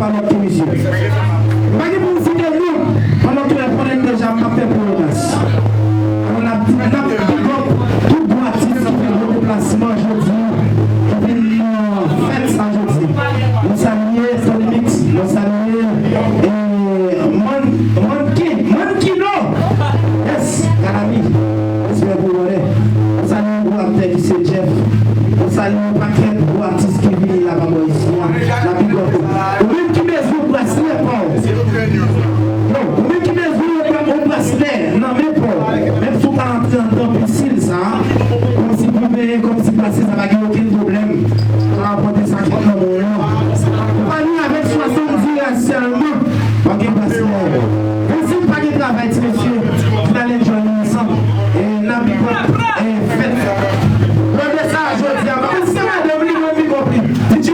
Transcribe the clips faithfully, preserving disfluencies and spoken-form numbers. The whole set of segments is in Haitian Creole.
pa lòt ke misye. M pa gen pou m site non, pandan ke w konnen deja m p ap fè pwomosyonn. Alò, n ap di, n ap big up tout gwo atis ki fè gwo deplasman jodi, ki vin nan fèt sa jodi. Nou salye Sony Mix, nou salye, eh, Man-, Mannequin, Mannequino. Yes, Kalami. Respè pou ou, brother. Nou salye yon gwo aktè ki se Jeff. Nou salye yon pakèt gwo atis ki vini la pa bò isi a. N ap big up ou. Ou menm ki bezwen yon braslè pa w. Yo, ou menm ki bezwen yon bra-, yon braslè nan men pa w. Menm si w ta antre anndan pisin sa, kòmsi pou benyen, kòmsi braslè sa pa gen okenn pwoblèm. Ou ka ranpòte sa ki nan men w lan. Ou pa vini avèk swasanndis dola sèlman. W ap gen plas pou ou. Menm si w pa gen travay, ti mesye, vin al enjoy nou ansanm. E n ap big up, e, fèt. Lòt de sa, jodi a, pa konn si se madanm li, mwen big up li. D J,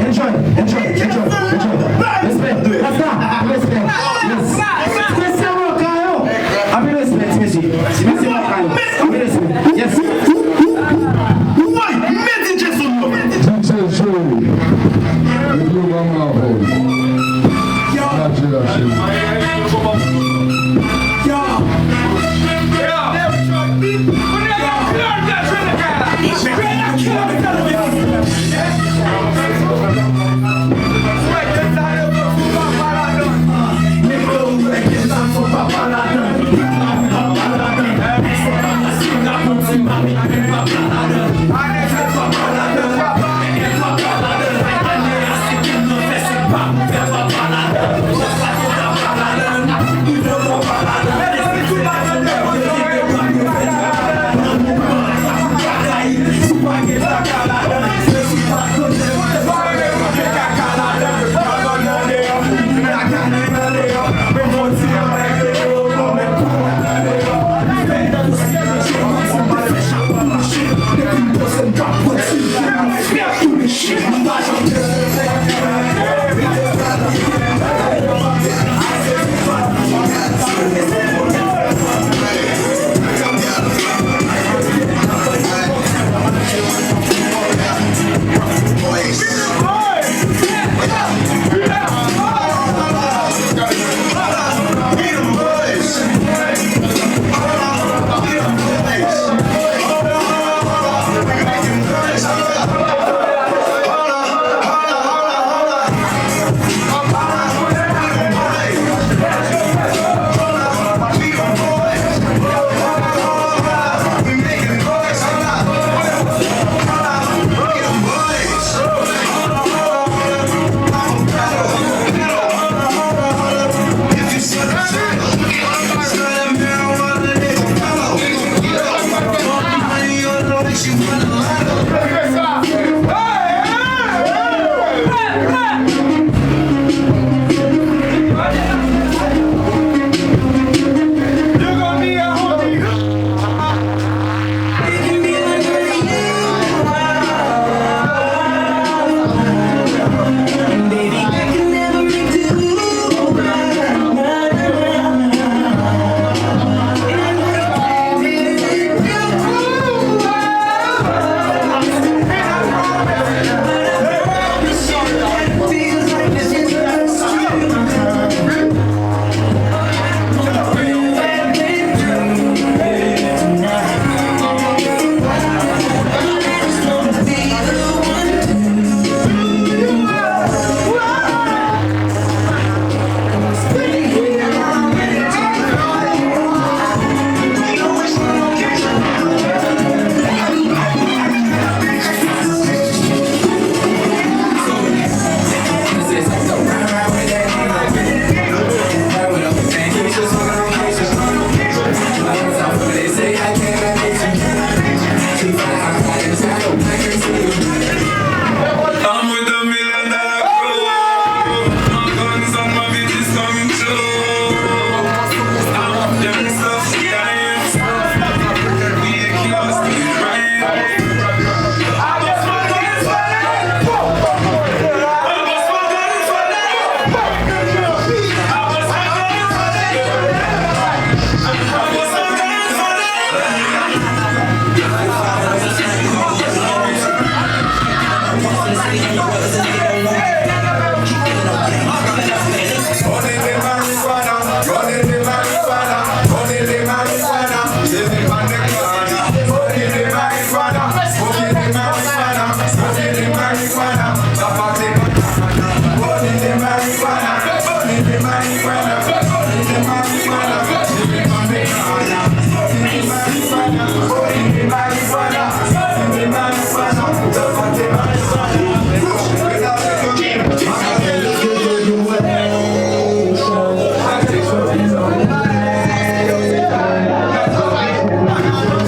enjoy, enjoy, enjoy, enjoy. Respè. Rasta, respè. Yes. Ti mesye Mòkayo. Anpil respè, ti mesye. Ti mesye Mòkayo. Anpil respè. Yes. Woy, men D J Sound yo. D J Sound. Epi yo ban m la voice. Adje la cheri.